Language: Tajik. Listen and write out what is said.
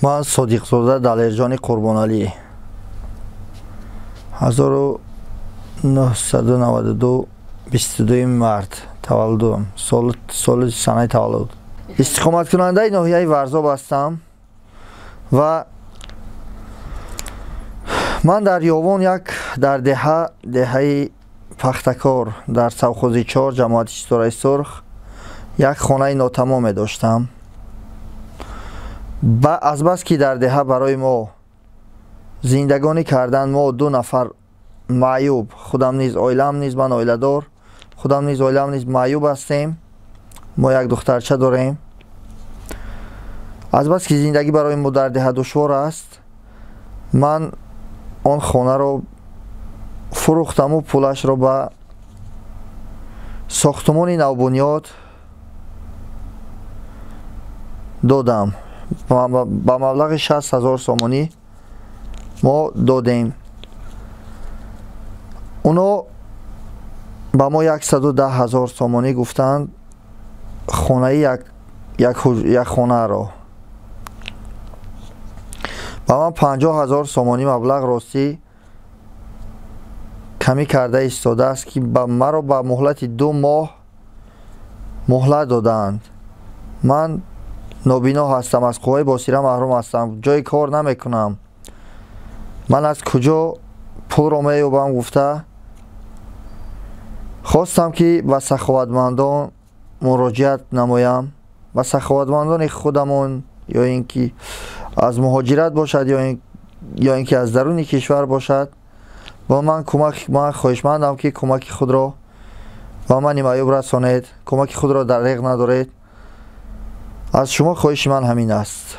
Ман Содиқзода Далерҷони Қурбоналӣ, 1992, 22 март таваллудам, соли санаи таваллуд. Истиқоматкунандаи ноҳияи Варзоб ҳастам ва ман дар Ёвон як дар деҳа, деҳаи Пахтакор, дар совхози 4, ҷамоати Ситораи Сурх як хонаи нотамоме доштам. Азбаски дар деҳа барои мо зиндагонӣ кардан, мо ду нафар маъюб, худам низ, оилаам низ, ман оиладор, худам низ, оилаам низ маъюб ҳастем, мо як духтарча дорем. Азбаски зиндагӣ барои мо дар деҳа душвор аст, ман он хонаро фурӯхтаму пулашро ба сохтумони навбунёд додам. Ба маблағи 60 000 сомонӣ мо додем. Оно ба мо 110 000 сомонӣ гуфтанд хонаи як хонаро. Ба ман 50 000 сомонӣ маблағ ростӣ камӣ карда истодааст, ки маро ба муҳлати 2 моҳ муҳлат додаанд. Ман нобино ҳастам, аз қувваи босира маҳрум ҳастам, ҷои кор намекунам. Ман аз куҷо пулро меёбам гуфта хостам, ки ба саховатмандон муроҷиат намоям, ба саховатмандони худамон, ё ин ки аз муҳоҷират бошад, ё ин ки аз даруни кишвар бошад, ба ман кӯмак. Ман хоҳишмандам, ки кӯмаки худро ба мани маъюб расонед, кӯмаки худро дареғ надоред. Аз шумо хоҳиши ман ҳамин аст.